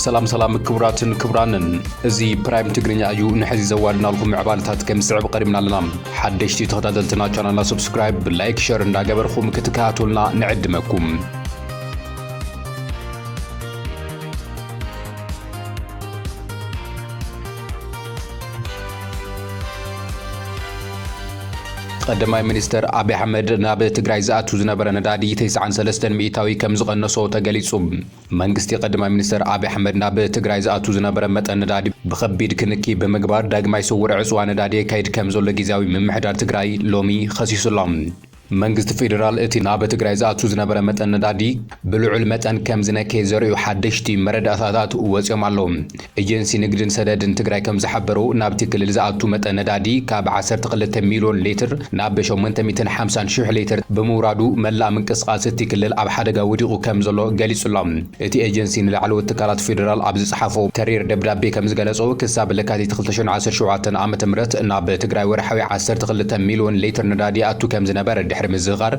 ሰላም ሰላም ክቡራትን ክቡራንን፣ እዚ ፕራይም ትግርኛ እዩ። ንሕዚ ዘዋድናልኩም ምዕባለታት ከም ዝስዕብ ቀሪብና ኣለና። ሓደሽቲ ተኸታተልትና ቻናልና ሰብስክራይብ፣ ላይክ፣ ሸር እንዳገበርኩም ክትከታተሉና ንዕድመኩም። ቀዳማይ ሚኒስተር ኣብይ ኣሕመድ ናብ ትግራይ ዝኣቱ ዝነበረ ነዳዲ ተስዓን ሰለስተን ሚእታዊ ከም ዝቐነሶ ተገሊጹ። መንግስቲ ቀዳማይ ሚኒስተር ኣብይ ኣሕመድ ናብ ትግራይ ዝኣቱ ዝነበረ መጠን ነዳዲ ብኸቢድ ክንኪ ብምግባር ዳግማይ ስውር ዕጽዋ ነዳዲ የካይድ ከም ዘሎ ግዝያዊ ምምሕዳር ትግራይ ሎሚ ኸሲሱ ኣሎ። መንግስቲ ፌደራል እቲ ናብ ትግራይ ዝኣቱ ዝነበረ መጠን ነዳዲ ብልዑል መጠን ከም ዝነከየ ዘርእዩ ሓደሽቲ መረዳእታታት ወጺኦም ኣለዉ። ኤጀንሲ ንግድን ሰደድን ትግራይ ከም ዝሓበሮ፣ ናብቲ ክልል ዝኣቱ መጠን ነዳዲ ካብ ዓሰርተ ክልተ ሚልዮን ሊትር ናብ ሸሞንተ ሚእትን ሓምሳን ሽሕ ሊትር ብምውራዱ፣ መላእ ምንቅስቓስ እቲ ክልል ኣብ ሓደጋ ወዲቑ ከም ዘሎ ገሊጹ ኣሎ። እቲ ኤጀንሲ ንላዕለዎት ትካላት ፌደራል ኣብ ዝጸሓፎ ተሪር ደብዳቤ ከም ዝገለጾ፣ ክሳብ ለካቲት ክልተ ሽሕን ዓሰርተ ሸውዓተን ዓመተ ምህረት ናብ ትግራይ ወርሓዊ ዓሰርተ ክልተ ሚልዮን ሊትር ነዳዲ ይኣቱ ከም ዝነበረ ድሕሪ ምዝኽኻር፣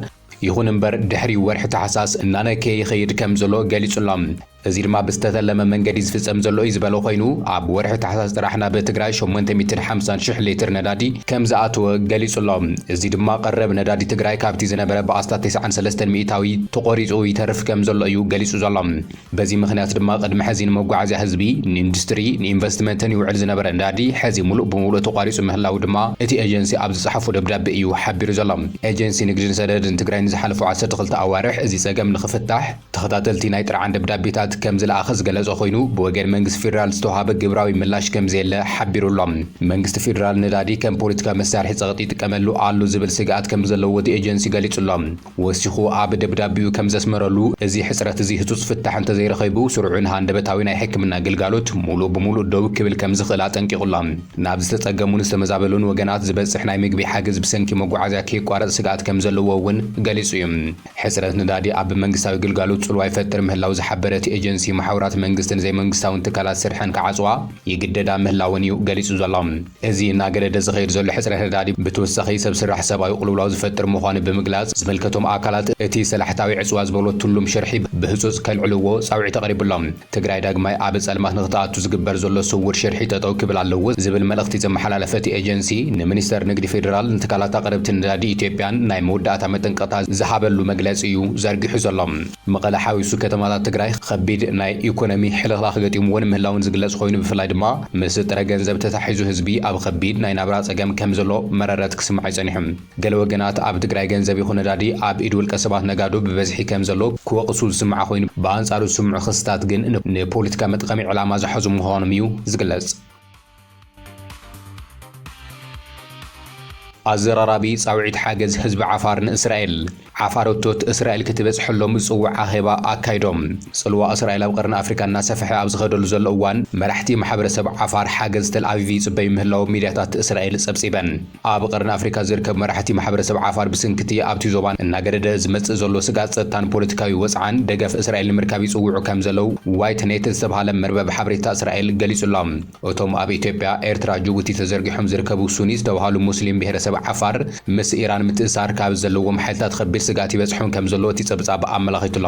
ይኹን እምበር ድሕሪ ወርሒ ታሕሳስ እናነከየ ይኸይድ ከም ዘሎ ገሊጹ ኣሎ። እዚ ድማ ብዝተተለመ መንገዲ ዝፍጸም ዘሎ እዩ ዝበለ ኮይኑ፣ ኣብ ወርሒ ታሕሳስ ጥራሕ ናብ ትግራይ ሸሞንተ ሚእትን ሓምሳን ሽሕ ሊትር ነዳዲ ከም ዝኣተወ ገሊጹ ኣሎ። እዚ ድማ ቀረብ ነዳዲ ትግራይ ካብቲ ዝነበረ ብኣስታት ተስዓን ሰለስተን ሚእታዊ ተቖሪጹ ይተርፍ ከም ዘሎ እዩ ገሊጹ ዘሎ። በዚ ምኽንያት ድማ ቅድሚ ሕዚ ንመጓዓዝያ ህዝቢ፣ ንኢንዱስትሪ፣ ንኢንቨስትመንትን ይውዕል ዝነበረ ነዳዲ ሕዚ ሙሉእ ብሙሉእ ተቋሪጹ ምህላው ድማ እቲ ኤጀንሲ ኣብ ዝጸሓፎ ደብዳቤ እዩ ሓቢሩ ዘሎ። ኤጀንሲ ንግድን ሰደድን ትግራይ ንዝሓለፉ ዓሰርተ ክልተ ኣዋርሕ እዚ ጸገም ንኽፍታሕ ተኸታተልቲ ናይ ጥርዓን ደብዳቤታት ከም ዝለኣኸ ዝገለጸ ኮይኑ፣ ብወገን መንግስቲ ፌደራል ዝተዋሃበ ግብራዊ ምላሽ ከም ዘየለ ሓቢሩ ኣሎ። መንግስቲ ፌደራል ነዳዲ ከም ፖለቲካዊ መሳርሒ ጸቕጢ ይጥቀመሉ ኣሎ ዝብል ስግኣት ከም ዘለዎ እቲ ኤጀንሲ ገሊጹ ኣሎ። ወሲኹ ኣብ ደብዳቤኡ ከም ዘስመረሉ፣ እዚ ሕጽረት እዚ ህጹጽ ፍታሕ እንተዘይረኺቡ፣ ስሩዕን ሃንደበታዊ ናይ ሕክምና ግልጋሎት ሙሉእ ብሙሉእ ደው ክብል ከም ዝኽእል ኣጠንቂቑ ኣሎ። ናብ ዝተጸገሙን ዝተመዛበሉን ወገናት ዝበጽሕ ናይ ምግቢ ሓገዝ ብሰንኪ መጓዓዝያ ከይቋረጽ ስግኣት ከም ዘለዎ እውን ገሊጹ እዩ። ሕጽረት ነዳዲ ኣብ መንግስታዊ ግልጋሎት ጽልዋ ይፈጥር ምህላው ዝሓበረ እቲ ኤጀንሲ፣ መሓውራት መንግስትን ዘይመንግስታውን ትካላት ስርሐን ክዓጽዋ ይግደዳ ምህላወን እዩ ገሊጹ ዘሎ። እዚ እናገደደ ዝኸይድ ዘሎ ሕጽረት ነዳዲ ብተወሳኺ ሰብ ስራሕ ሰብኣዊ ቅልውላው ዝፈጥር ምዃኑ ብምግላጽ፣ ዝምልከቶም ኣካላት እቲ ሰላሕታዊ ዕጽዋ ዝበሎ ትሉም ሽርሒ ብህጹጽ ከልዕልዎ ጻውዒት ኣቕሪቡሎም። ትግራይ ዳግማይ ኣብ ጸልማት ንኽትኣቱ ዝግበር ዘሎ ስውር ሽርሒ ጠጠው ክብል ኣለዎ ዝብል መልእኽቲ ዘመሓላለፈ እቲ ኤጀንሲ፣ ንሚኒስተር ንግዲ ፌደራል፣ ንትካላት ኣቕረብቲ ነዳዲ ኢትዮጵያን ናይ መወዳእታ መጠንቀቕታ ዝሃበሉ መግለጺ እዩ ዘርጊሑ ዘሎ። መቐለ ሓዊሱ ከተማታት ትግራይ ከቢድ ናይ ኢኮኖሚ ሕልኽላኽ ገጢምዎ ንምህላውን ዝግለጽ ኮይኑ፣ ብፍላይ ድማ ምስ ጥረ ገንዘብ ተታሒዙ ህዝቢ ኣብ ከቢድ ናይ ናብራ ጸገም ከም ዘሎ መረረት ክስምዖ ጸኒሑ። ገለ ወገናት ኣብ ትግራይ ገንዘብ ይኹን ነዳዲ ኣብ ኢድ ውልቀ ሰባት ነጋዶ ብበዝሒ ከም ዘሎ ክወቕሱ ዝስምዓ ኮይኑ፣ ብኣንጻሩ ዝስምዑ ክስታት ግን ን-፣ ንፖለቲካ መጥቀሚ ዕላማ ዝሓዙ ምዃኖም እዩ ዝግለጽ። ኣዘራራቢ ጻውዒት ሓገዝ ህዝቢ ዓፋር ንእስራኤል። ዓፋር እቶት እስራኤል ክትበጽሐሎም ዝጽውዕ ኣኼባ ኣካይዶም። ጽልዋ እስራኤል ኣብ ቀርኒ ኣፍሪካ እናሰፍሐ ኣብ ዝኸደሉ ዘሎ እዋን፣ መራሕቲ ማሕበረሰብ ዓፋር ሓገዝ ተል ኣቪቭ ይጽበዩ ምህላዎም ሚድያታት እስራኤል ጸብጺበን። ኣብ ቀርኒ ኣፍሪካ ዝርከቡ መራሕቲ ማሕበረሰብ ዓፋር ብስንክቲ ኣብቲ ዞባን እናገደደ ዝመጽእ ዘሎ ስጋት ጸጥታን ፖለቲካዊ ወጽዓን ደገፍ እስራኤል ንምርካብ ይጽውዑ ከም ዘለዉ ዋይት ኔት ዝተባሃለ መርበብ ሓበሬታ እስራኤል ገሊጹ ኣሎ። እቶም ኣብ ኢትዮጵያ፣ ኤርትራ፣ ጅቡቲ ተዘርጊሖም ዝርከቡ ሱኒ ዝተባሃሉ ሙስሊም ብሄረሰብ ዓፋር ምስ ኢራን ምትእሳር ካብ ዘለዎም ሓይልታት ከቢድ ስጋት ይበጽሖም ከም ዘሎ እቲ ጸብጻብ ኣመላኺቱ ኣሎ።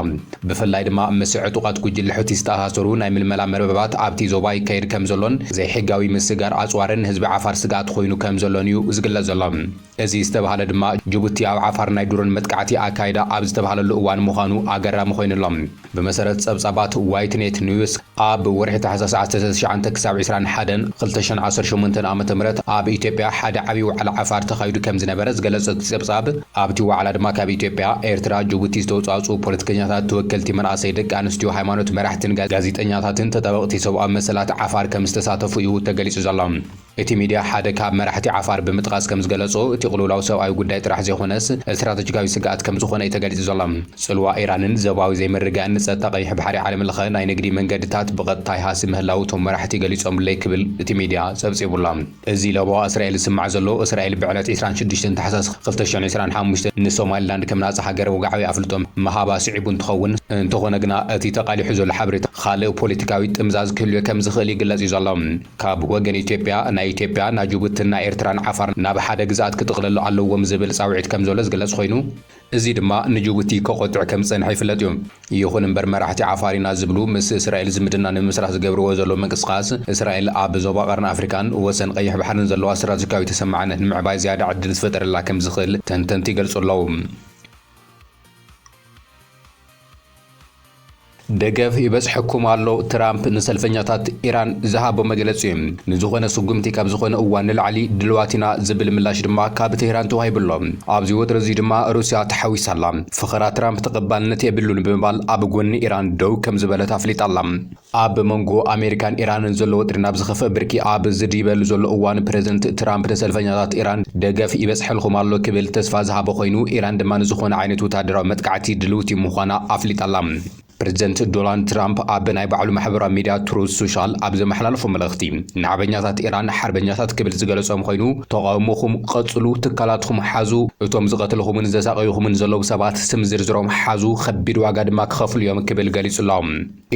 ብፍላይ ድማ ምስ ዕጡቓት ጉጅለ ሑቲ ዝተኣሳሰሩ ናይ ምልመላ መርበባት ኣብቲ ዞባ ይካየድ ከም ዘሎን ዘይሕጋዊ ምስጋር ኣጽዋርን ንህዝቢ ዓፋር ስግኣት ኮይኑ ከም ዘሎን እዩ ዝግለጽ ዘሎ። እዚ ዝተባህለ ድማ ጅቡቲ ኣብ ዓፋር ናይ ድሮን መጥቃዕቲ ኣካይዳ ኣብ ዝተባህለሉ እዋን ምዃኑ ኣገራሚ ኮይኑ ኣሎ። ብመሰረት ጸብጻባት ዋይትኔት ኒውስ፣ ኣብ ወርሒ ታሕሳስ ዓሰርተ ትሽዓተ ክሳብ ዕስራን ሓደን ክልተ ሽሕን ዓሰርተ ሸሞንተን ዓመተ ምህረት ኣብ ኢትዮጵያ ሓደ ዓብዪ ዋዕላ ዓፋር ተኻይዱ ከም ዝነበረ ዝገለጸ እቲ ጸብጻብ፣ ኣብቲ ዋዕላ ድማ ካብ ኢትዮጵያ፣ ኤርትራ፣ ጅቡቲ ዝተውጻእጽኡ ፖለቲከኛታት፣ ተወከልቲ መናእሰይ፣ ደቂ ኣንስትዮ፣ ሃይማኖት መራሕትን ጋ-፣ ጋዜጠኛታትን ተጣበቕቲ ሰብኣዊ መሰላት ዓፋር ከም ዝተሳተፉ እዩ ተገሊጹ ዘሎ። እቲ ሚድያ ሓደ ካብ መራሕቲ ዓፋር ብምጥቃስ ከም ዝገለጾ፣ እቲ ቅልውላው ሰብኣዊ ጉዳይ ጥራሕ ዘይኮነስ ስትራተጂካዊ ስግኣት ከም ዝኾነ እዩ ተገሊጹ ዘሎ። ጽልዋ ኢራንን ዞባዊ ዘይምርግጋእን ንጸጥታ ቀይሕ ባሕሪ ዓለም ለኸ ናይ ንግዲ መንገድታት ብቐጥታ ይሃሲ ምህላው እቶም መራሕቲ ገሊጾምለይ ክብል እቲ ሚድያ ጸብጺቡ ኣሎ። እዚ ለበዋ እስራኤል ዝስማዕ ዘሎ፣ እስራኤል ብዕለት ዕስራን ሽዱሽተን ታሕሳስ ክልተ ሽሕን ዕስራን ሓሙሽተን ንሶማሊላንድ ከም ናጻ ሃገር ወግዓዊ ኣፍልጦ ምሃባ ስዒቡ እንትኸውን፣ እንተኾነ ግና እቲ ተቃሊሑ ዘሎ ሓበሬታ ካልእ ፖለቲካዊ ጥምዛዝ ክህልዮ ከም ዝኽእል ይግለጽ እዩ ዘሎ። ካብ ወገን ኢትዮጵያ ናይ ኢትዮጵያ ንጅቡትን ንኤርትራን ዓፋር ናብ ሓደ ግዝኣት ክጥቕልሉ ኣለዎም ዝብል ጻውዒት ከም ዘሎ ዝግለጽ ኮይኑ፣ እዚ ድማ ንጅቡቲ ከቖጥዕ ከም ዝጸንሐ ይፍለጥ እዩ። ይኹን እምበር፣ መራሕቲ ዓፋር ኢና ዝብሉ ምስ እስራኤል ዝምድና ንምምስራት ዝገብርዎ ዘለዉ ምንቅስቓስ፣ እስራኤል ኣብ ዞባ ቀርኒ ኣፍሪካን ወሰን ቀይሕ ባሕርን ዘለዋ ስትራቴጂካዊ ተሰማዕነት ንምዕባይ ዝያዳ ዕድል ዝፈጠረላ ከም ዝኽእል ተንተንቲ ይገልጹ ኣለዉ። ደገፍ ይበጽሐኩም ኣሎ፣ ትራምፕ ንሰልፈኛታት ኢራን ዝሃቦ መግለጺ። ንዝኾነ ስጉምቲ ካብ ዝኾነ እዋን ንላዕሊ ድልዋት ኢና ዝብል ምላሽ ድማ ካብ ቴህራን ተዋሂቡ ኣሎ። ኣብዚ ወጥሪ እዚ ድማ ሩስያ ተሓዊሳ ኣላ። ፈኸራ ትራምፕ ተቐባልነት የብሉን ብምባል ኣብ ጎኒ ኢራን ደው ከም ዝበለት ኣፍሊጣ ኣላ። ኣብ መንጎ ኣሜሪካን ኢራንን ዘሎ ወጥሪ ናብ ዝኸፍአ ብርኪ ኣብ ዝድይበሉ ዘሎ እዋን፣ ፕረዚደንት ትራምፕ ንሰልፈኛታት ኢራን ደገፍ ይበጽሐልኩም ኣሎ ክብል ተስፋ ዝሃበ ኮይኑ፣ ኢራን ድማ ንዝኾነ ዓይነት ወታደራዊ መጥቃዕቲ ድልውቲ ምዃና ኣፍሊጣ ኣላ። ፕረዚደንት ዶናልድ ትራምፕ ኣብ ናይ ባዕሉ ማሕበራዊ ሚድያ ትሩዝ ሶሻል ኣብ ዘመሓላለፎ መልእኽቲ፣ ንዓበኛታት ኢራን ሓርበኛታት ክብል ዝገለጾም ኮይኑ፣ ተቓውሞኹም ቀጽሉ፣ ትካላትኩም ሓዙ፣ እቶም ዝቐተልኹምን ዘሳቐዩኹምን ዘለዉ ሰባት ስም ዝርዝሮም ሓዙ፣ ከቢድ ዋጋ ድማ ክኸፍሉ እዮም ክብል ገሊጹ ኣሎ።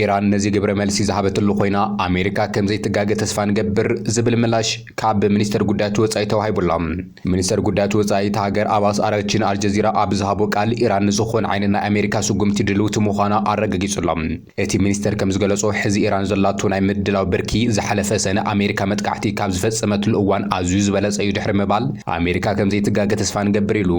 ኢራን ነዚ ግብረ መልሲ ዝሃበትሉ ኮይና፣ ኣሜሪካ ከም ዘይትጋገ ተስፋ ንገብር ዝብል ምላሽ ካብ ሚኒስተር ጉዳያት ወጻኢ ተዋሂቡ ኣሎ። ሚኒስተር ጉዳያት ወጻኢ እታ ሃገር ኣባስ ኣራግቺ ንኣልጀዚራ ኣብ ዝሃቦ ቃል፣ ኢራን ንዝኾነ ዓይነት ናይ ኣሜሪካ ስጉምቲ ድልውቲ ምዃና ኣረጋጊጹ ኣሎ። እቲ ሚኒስተር ከም ዝገለጾ፣ ሕዚ ኢራን ዘላቶ ናይ ምድላው ብርኪ ዝሓለፈ ሰነ ኣሜሪካ መጥቃዕቲ ካብ ዝፈጸመትሉ እዋን ኣዝዩ ዝበለጸ እዩ ድሕሪ ምባል፣ ኣሜሪካ ከም ዘይትጋገ ተስፋ ንገብር ኢሉ።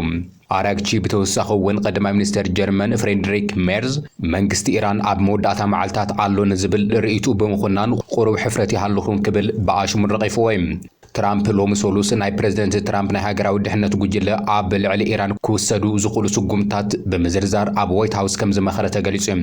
ኣራግቺ ብተወሳኺ እውን ቀዳማይ ሚኒስተር ጀርመን ፍሬድሪክ ሜርዝ መንግስቲ ኢራን ኣብ መወዳእታ መዓልታት ኣሎ ንዝብል ርእይትኡ ብምኹናን ቁሩብ ሕፍረት ይሃልኹም ክብል ብኣሽሙር ነቒፍዎ እዩ። ትራምፕ ሎሚ ሰሉስ ናይ ፕረዚደንት ትራምፕ ናይ ሃገራዊ ድሕነት ጉጅለ ኣብ ልዕሊ ኢራን ክውሰዱ ዝኽእሉ ስጉምትታት ብምዝርዛር ኣብ ዋይት ሃውስ ከም ዝመኸረ ተገሊጹ እዩ።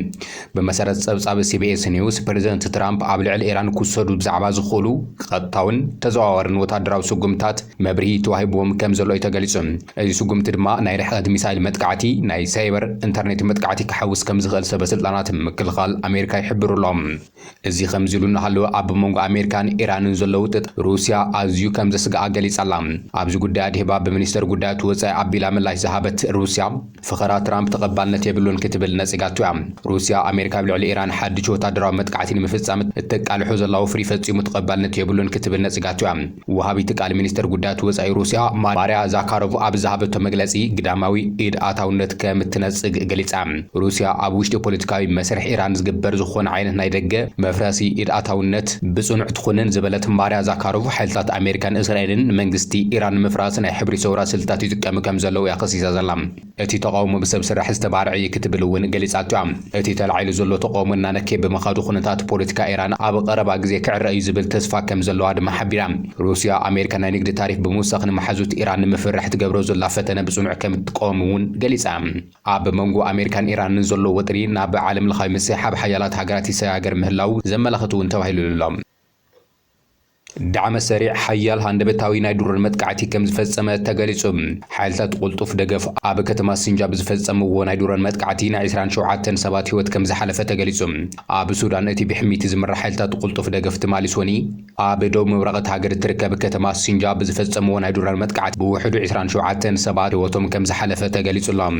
ብመሰረት ጸብጻብ ሲቢኤስ ኒውስ፣ ፕረዚደንት ትራምፕ ኣብ ልዕሊ ኢራን ክውሰዱ ብዛዕባ ዝኽእሉ ቀጥታውን ተዘዋዋርን ወታደራዊ ስጉምትታት መብርሂ ተዋሂብዎም ከም ዘሎ እዩ ተገሊጹ። እዚ ስጉምቲ ድማ ናይ ርሕቀት ሚሳይል መጥቃዕቲ፣ ናይ ሳይበር ኢንተርኔት መጥቃዕቲ ክሓውስ ከም ዝኽእል ሰበ ስልጣናት ምክልኻል ኣሜሪካ ይሕብሩ ኣለዉ። እዚ ከምዚ ኢሉ እናሃለወ፣ ኣብ መንጎ ኣሜሪካን ኢራንን ዘሎ ውጥጥ ሩስያ ኣዝዩ ከም ዘስግኣ ገሊጻ ኣላ። ኣብዚ ጉዳይ ኣድሂባ ብሚኒስተር ጉዳያት ወጻኢ ኣቢላ ምላሽ ዝሃበት ሩስያ፣ ፈኸራ ትራምፕ ተቐባልነት የብሉን ክትብል ነጺጋቶ እያ። ሩስያ፣ ኣሜሪካ ኣብ ልዕሊ ኢራን ሓድሽ ወታደራዊ መጥቃዕቲ ንምፍጻም እተቃልሖ ዘላ ወፍሪ ፈጺሙ ተቐባልነት የብሉን ክትብል ነጺጋቶ እያ። ወሃቢት ቃል ሚኒስተር ጉዳያት ወጻኢ ሩስያ፣ ማርያ ዛካሮቭ ኣብ ዝሃበቶ መግለጺ፣ ግዳማዊ ኢድ ኣታውነት ከም እትነጽግ ገሊጻ። ሩስያ ኣብ ውሽጢ ፖለቲካዊ መስርሕ ኢራን ዝግበር ዝኾነ ዓይነት ናይ ደገ መፍረሲ ኢድ ኣታውነት ብጽኑዕ ትኹንን ዝበለት ማርያ ዛካሮቭ፣ ሓይልታት ኣሜሪካን እስራኤልን ንመንግስቲ ኢራን ንምፍራስ ናይ ሕብሪ ሰውራ ስልታት ይጥቀሙ ከም ዘለዉ እያ ከሲሳ ዘላ። እቲ ተቓውሞ ብሰብ ስራሕ ዝተባርዐ እዩ ክትብል እውን ገሊጻቶ እያ። እቲ ተላዒሉ ዘሎ ተቓውሞ እናነከየ ብምኻዱ፣ ኩነታት ፖለቲካ ኢራን ኣብ ቀረባ ግዜ ክዕረ እዩ ዝብል ተስፋ ከም ዘለዋ ድማ ሓቢራ። ሩስያ፣ ኣሜሪካ ናይ ንግዲ ታሪፍ ብምውሳኽ ንመሓዙት ኢራን ንምፍራሕ ትገብሮ ዘላ ፈተነ ብጽኑዕ ከም እትቃወም እውን ገሊጻ። ኣብ መንጎ ኣሜሪካን ኢራንን ዘሎ ወጥሪ ናብ ዓለም ለኻዊ ምስሕሓብ ሓያላት ሃገራት ይሰጋገር ምህላው ዘመላኽት እውን ተባሂሉ ኣሎ። ዳዕመ ሰሪዕ ሓያል ሃንደበታዊ ናይ ድሮን መጥቃዕቲ ከም ዝፈጸመ ተገሊጹ። ሓይልታት ቅልጡፍ ደገፍ ኣብ ከተማ ሲንጃ ብዝፈጸምዎ ናይ ድሮን መጥቃዕቲ ናይ ዕስራን ሸውዓተን ሰባት ህይወት ከም ዝሓለፈ ተገሊጹ። ኣብ ሱዳን እቲ ብሕሚቲ ዝምራሕ ሓይልታት ቅልጡፍ ደገፍ ትማሊ ሶኒ ኣብ ደቡብ ምብራቕ እታ ሃገር እትርከብ ከተማ ሲንጃ ብዝፈጸምዎ ናይ ድሮን መጥቃዕቲ ብውሕዱ ዕስራን ሸውዓተን ሰባት ህይወቶም ከም ዝሓለፈ ተገሊጹ ኣሎ።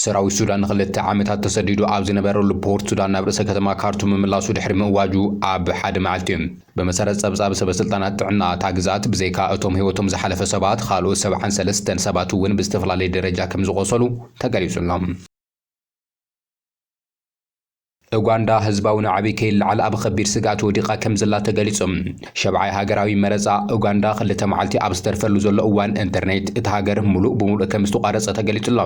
ሰራዊት ሱዳን ንኽልተ ዓመታት ተሰዲዱ ኣብ ዝነበረሉ ፖርት ሱዳን ናብ ርእሰ ከተማ ካርቱም ምምላሱ ድሕሪ ምእዋጁ ኣብ ሓደ መዓልቲ እዩ። ብመሰረት ጸብጻብ ሰበ ስልጣናት ጥዕና እታ ግዝኣት፣ ብዘይካ እቶም ህይወቶም ዝሓለፈ ሰባት፣ ካልኦት ሰብዓን ሰለስተን ሰባት እውን ብዝተፈላለየ ደረጃ ከም ዝቖሰሉ ተገሊጹ ኣሎ። ኡጋንዳ ህዝባዊ ናዕቢ ከይለዓል ኣብ ኸቢድ ስግኣት ወዲቓ ከም ዘላ ተገሊጹ። ሸብዓይ ሃገራዊ መረጻ ኡጋንዳ ክልተ መዓልቲ ኣብ ዝተርፈሉ ዘሎ እዋን፣ ኢንተርኔት እታ ሃገር ምሉእ ብምሉእ ከም ዝተቋረጸ ተገሊጹ ኣሎ።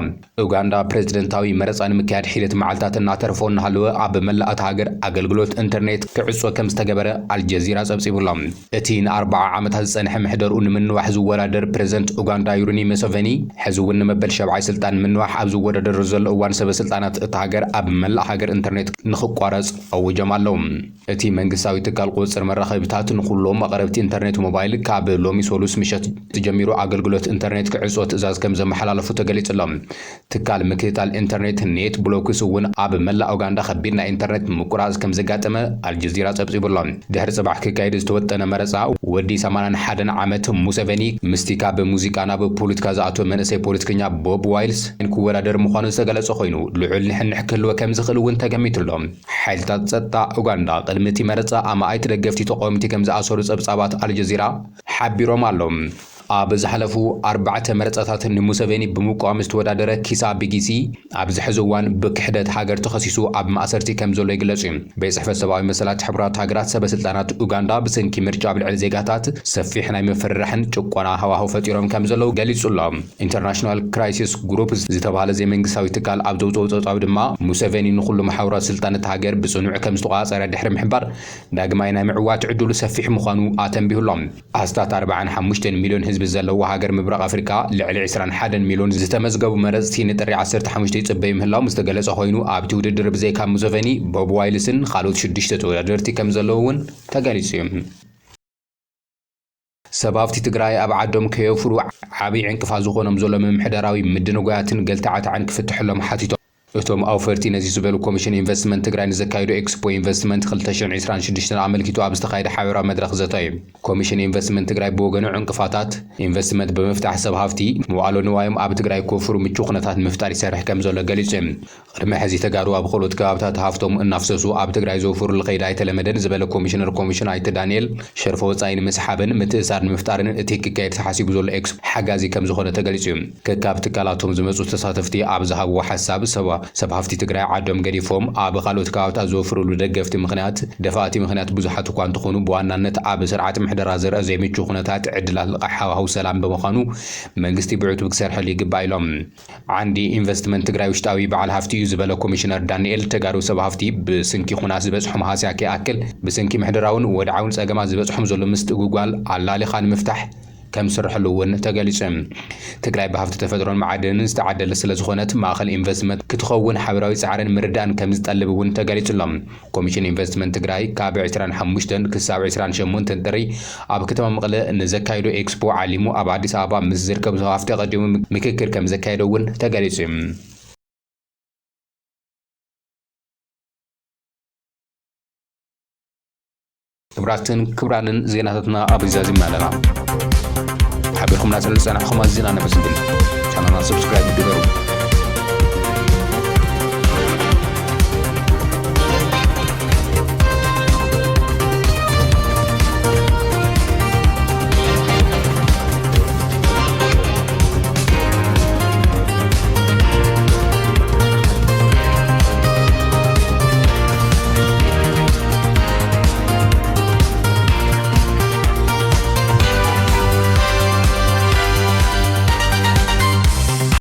ኡጋንዳ ፕረዚደንታዊ መረጻ ንምክያድ ሒደት መዓልታት እናተረፎ እናሃለወ፣ ኣብ መላእ እታ ሃገር ኣገልግሎት ኢንተርኔት ክዕጾ ከም ዝተገበረ ኣልጀዚራ ጸብጺቡ ኣሎ። እቲ ንኣርብዓ ዓመታት ዝጸንሐ ምሕደርኡ ንምንዋሕ ዝወዳደር ፕረዚደንት ኡጋንዳ ዩሪኒ ሙሰቨኒ፣ ሕዚ እውን ንመበል ሸብዓይ ስልጣን ንምንዋሕ ኣብ ዝወዳደር ዘሎ እዋን፣ ሰበ ስልጣናት እታ ሃገር ኣብ መላእ ሃገር ኢንተርኔት ንኽቋረጽ ኣዊጆም ኣለዉ። እቲ መንግስታዊ ትካል ቁጽጽር መራኸቢታት ንኹሎም ኣቕረብቲ ኢንተርኔት ሞባይል ካብ ሎሚ ሰሉስ ምሸት ጀሚሩ ኣገልግሎት ኢንተርኔት ክዕጾ ትእዛዝ ከም ዘመሓላለፉ ተገሊጹ ኣሎ። ትካል ምክትታል ኢንተርኔት ኔት ብሎክስ እውን ኣብ መላእ ኡጋንዳ ከቢድ ናይ ኢንተርኔት ምቁራጽ ከም ዘጋጠመ ኣልጀዚራ ጸብጺቡ ኣሎ። ድሕሪ ጽባሕ ክካየድ ዝተወጠነ መረጻ፣ ወዲ ሰማንያን ሓደን ዓመት ሙሰቨኒ ምስቲ ካብ ሙዚቃ ናብ ፖለቲካ ዝኣተወ መንእሰይ ፖለቲከኛ ቦብ ዋይልስ ክወዳደር ምዃኑ ዝተገለጸ ኮይኑ፣ ልዑል ንሕንሕ ክህልዎ ከም ዝኽእል እውን ተገሚቱ ኣሎ። ሓይልታት ጸጥታ ኡጋንዳ ቅድሚ እቲ መረጻ ኣማኢት ደገፍቲ ተቃወምቲ ከም ዝኣሰሩ ጸብጻባት ኣልጀዚራ ሓቢሮም ኣለዉ። ኣብ ዝሓለፉ ኣርባዕተ መረጻታት ንሙሰቬኒ ብምቅዋም ዝተወዳደረ ኪሳ ቢጊሲ ኣብዚ ሕዚ እዋን ብክሕደት ሃገር ተኸሲሱ ኣብ ማእሰርቲ ከም ዘሎ ይግለጽ እዩ። ቤት ጽሕፈት ሰብኣዊ መሰላት ሕቡራት ሃገራት ሰበ ስልጣናት ኡጋንዳ ብሰንኪ ምርጫ ኣብ ልዕሊ ዜጋታት ሰፊሕ ናይ ምፍርራሕን ጭቆና ሃዋህው ፈጢሮም ከም ዘለዉ ገሊጹ ኣሎ። ኢንተርናሽናል ክራይሲስ ግሩፕ ዝተባህለ ዘይመንግስታዊ ትካል ኣብ ዘውፅኦ ፀብፃብ ድማ ሙሰቬኒ ንኩሉ መሓውራት ስልጣን እቲ ሃገር ብፅኑዕ ከም ዝተቆፃፀረ ድሕሪ ምሕባር ዳግማይ ናይ ምዕዋት ዕድሉ ሰፊሕ ምዃኑ ኣተንቢሁሎም። ኣስታት ኣርባዓን ሓሙሽተን ሚሊዮን ህዝቢ ዘለዋ ሃገር ምብራቕ ኣፍሪካ ልዕሊ ዕስራን ሓደን ሚሊዮን ዝተመዝገቡ መረፅቲ ንጥሪ ዓሰርተ ሓሙሽተ ይፅበዩ ምህላዎም ዝተገለፀ ኮይኑ ኣብቲ ውድድር ብዘይካ ሙሰቬኒ ቦብ ዋይልስን ካልኦት ሽዱሽተ ተወዳደርቲ ከም ዘለዉ እውን ተገሊፁ እዩ። ሰብ ሃፍቲ ትግራይ ኣብ ዓዶም ከየፍሩ ዓብዪ ዕንቅፋት ዝኾኖም ዘሎ ምምሕዳራዊ ምድንጓያትን ገልታዕታዕን ክፍትሐሎም ሓቲቶም። እቶም ኣውፈርቲ ነዚ ዝበሉ ኮሚሽን ኢንቨስትመንት ትግራይ ንዘካየዶ ኤክስፖ ኢንቨስትመንት ክልተ ሽሕን ዕስራን ሽዱሽተን ኣመልኪቱ ኣብ ዝተኻየደ ሓበራዊ መድረኽ ዘተ እዩ። ኮሚሽን ኢንቨስትመንት ትግራይ ብወገኑ ዕንቅፋታት ኢንቨስትመንት ብምፍታሕ ሰብ ሃፍቲ መዋእሎ ንዋዮም ኣብ ትግራይ ክወፍሩ ምቹ ኩነታት ንምፍጣር ይሰርሕ ከም ዘሎ ገሊጹ እዩ። ቅድሚ ሕዚ ተጋሩ ኣብ ካልኦት ከባብታት ሃፍቶም እናፍሰሱ ኣብ ትግራይ ዘውፍሩሉ ከይዲ ኣይተለመደን ዝበለ ኮሚሽነር ኮሚሽን ኣይተ ዳንኤል ሸርፎ ወፃኢ ንምስሓብን ምትእሳር ንምፍጣርን እቲ ክካየድ ተሓሲቡ ዘሎ ኤክስፖ ሓጋዚ ከም ዝኾነ ተገሊጹ እዩ። ከካብ ትካላቶም ዝመፁ ተሳተፍቲ ኣብ ዝሃብዎ ሓሳብ ሰብ ሃፍቲ ትግራይ ዓዶም ገዲፎም ኣብ ካልኦት ከባብታት ዘውፍሩሉ ደገፍቲ ምኽንያት ደፋእቲ ምኽንያት ብዙሓት እኳ እንተኾኑ ብዋናነት ኣብ ስርዓት ምሕደራ ዝረአ ዘይምቹ ኩነታት ዕድላት ልቓሕ ሃዋህው ሰላም ብምዃኑ መንግስቲ ብዕቱብ ክሰርሐሉ ይግባእ ኢሎም። ዓንዲ ኢንቨስትመንት ትግራይ ውሽጣዊ በዓል ሃፍቲ እዩ ዝበለ ኮሚሽነር ዳንኤል ተጋሩ ሰብ ሃፍቲ ብስንኪ ኩናት ዝበፅሖም ሃስያ ከይኣክል ብስንኪ ምሕደራውን ወድዓውን ፀገማት ዝበፅሖም ዘሎ ምስትእጉጓል ኣላሊኻ ንምፍታሕ ከም ዝስርሐሉ እውን ተገሊፁ። ትግራይ ብሃፍቲ ተፈጥሮን መዓድንን ዝተዓደለ ስለ ዝኾነት ማእኸል ኢንቨስትመንት ክትኸውን ሓበራዊ ፃዕርን ምርዳእን ከም ዝጠልብ እውን ተገሊፁ ኣሎ። ኮሚሽን ኢንቨስትመንት ትግራይ ካብ ዕስራን ሓሙሽተን ክሳብ ዕስራን ሸሞንተን ጥሪ ኣብ ከተማ መቐለ ንዘካይዶ ኤክስፖ ዓሊሙ ኣብ ኣዲስ ኣበባ ምስ ዝርከቡ ሃፍቲ ኣቐዲሙ ምክክር ከም ዘካየደ እውን ተገሊጹ እዩ። ክብራትን ክብራንን ዜናታትና ኣብ ዛዚምና ኣለና። ሓቢርኩምና ስለ ዝጸናሕኹም ኣዚና ነመስግን። ቻናልና ሰብስክራይብ ግበሩ።